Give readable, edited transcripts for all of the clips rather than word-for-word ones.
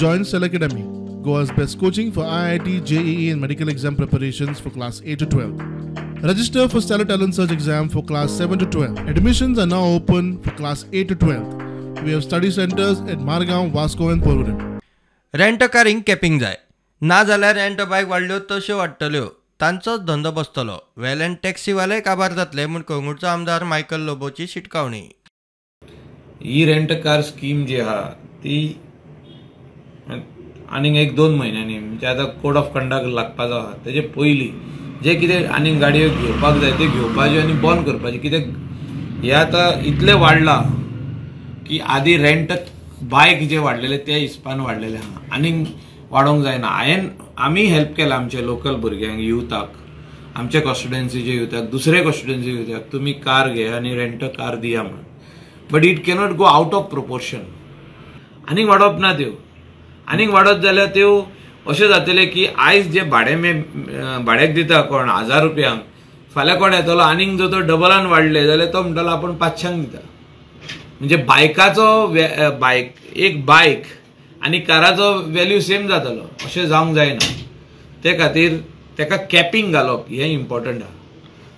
Join Stellar Academy, Goa's best coaching for IIT, JEE and medical exam preparations for class 8 to 12. Register for Stellar Talent Search exam for class 7 to 12. Admissions are now open for class 8 to 12. We have study centers at Margao, Vasco and Porvorim. Rent कारींक capping जाय, ना जाल्यार rent बायक वाडल्यो तश्यो वाडटल्यो, तांचोच धंदो बसतलो. वेल्यान टॅक्सीवाले काबार जातले म्हूण कळंगूटचो आमदार मायकल लोबोची शिटकावणी. ही रेंट कार स्कीम जी आहा ती आनीक एक दोन म्हयन्यांनी, म्हणजे आतां कोड ऑफ कंडक्ट लागपाचो आहा तेजे पयलीं जे कितें आनीक गाडयो घेवपाक जाय त्यो घेवपाच्यो आनी बंद करपाच्यो. कित्याक हे आतां इतलें वाडलां की आदी रेंट बायक जे वाडलेले ते हिसपान वाडलेले आहा, आनीक वाडोवंक जायना. हांवें आमी हेल्प केला आमचे लोकल भुरग्यांक, युथाक, आमच्या कॉन्स्टिट्युएन्सीच्या युथाक, दुसरे कॉन्स्टिट्युएन्सी युथाक, तुमी कार घे आनी रेंट कार दिया म्हणून. But it cannot go out of proportion. आनीक वाडोवप ना त्यो, आनीक वाडत जाल्यार त्यो अशें जातलें की आयज जे भाडें भाड्याक दिता कोण 1000 रुपयांक, फाल्यां कोण येतलो आनीक जर तो डबलान वाडले जाल्यार तो म्हणटलो आपूण 500 दिता. म्हणजे बायकाचो बायक एक बायक आनी काराचो वेल्यू सेम जातलो, अशें जावंक जायना. ते खातीर ताका कॅपिंग घालप हें इम्पॉर्टंट आहा.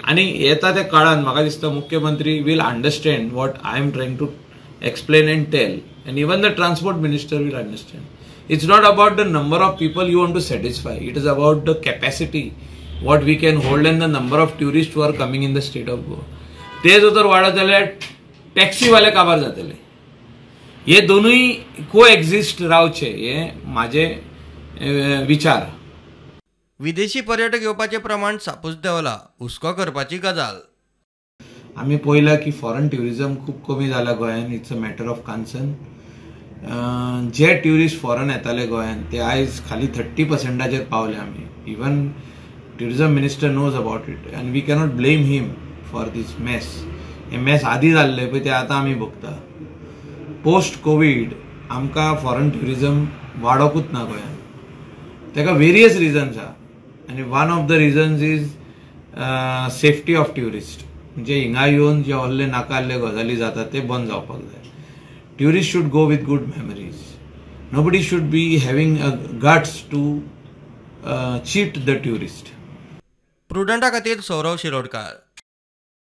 आनी येता त्या काळान म्हाका दिसता मुख्यमंत्री will understand what I am trying to explain and tell, and even the transport minister will understand. It's not about the number of people you want to satisfy, it is about the capacity what we can hold and the number of tourist who are coming in the state of Goa. ते जर तर वाडत जाल्यार टॅक्सीवाले काबार जातले. हे दोनूय को exist रावचे हे म्हाजे विचार. विदेशी पर्यटक येवपाचें प्रमाण सापूच देंवलां, हुस्को करपाची गजाल. आमी पळयलां की फॉरन ट्युरिजम खूब कमी जालां गोंयांत. It's a matter of concern. जे ट्युरिस्ट फॉरन येताले गोंयांत ते आयज खाली 30% पावले आमी. Even tourism minister knows about it and we cannot blame him for this mess. हे मेस आदी जाल्ले पळय ते आतां आमी भोगता. पोस्ट कोवीड आमकां फॉरन ट्युरिजम वाडोवकूच ना गोंयांत. ताका वेरियस रिजन्स आहा आनी one of the reasons is safety of tourist. म्हणजे हिंगा येवन जे व्हडले नाका आसले गजाली जाता ते बंद जावपाक जाय. Tourist should go with good memories. Nobody should be having a guts to cheat the tourist. प्रुडंटा खातीर सौरव शिरोडकार.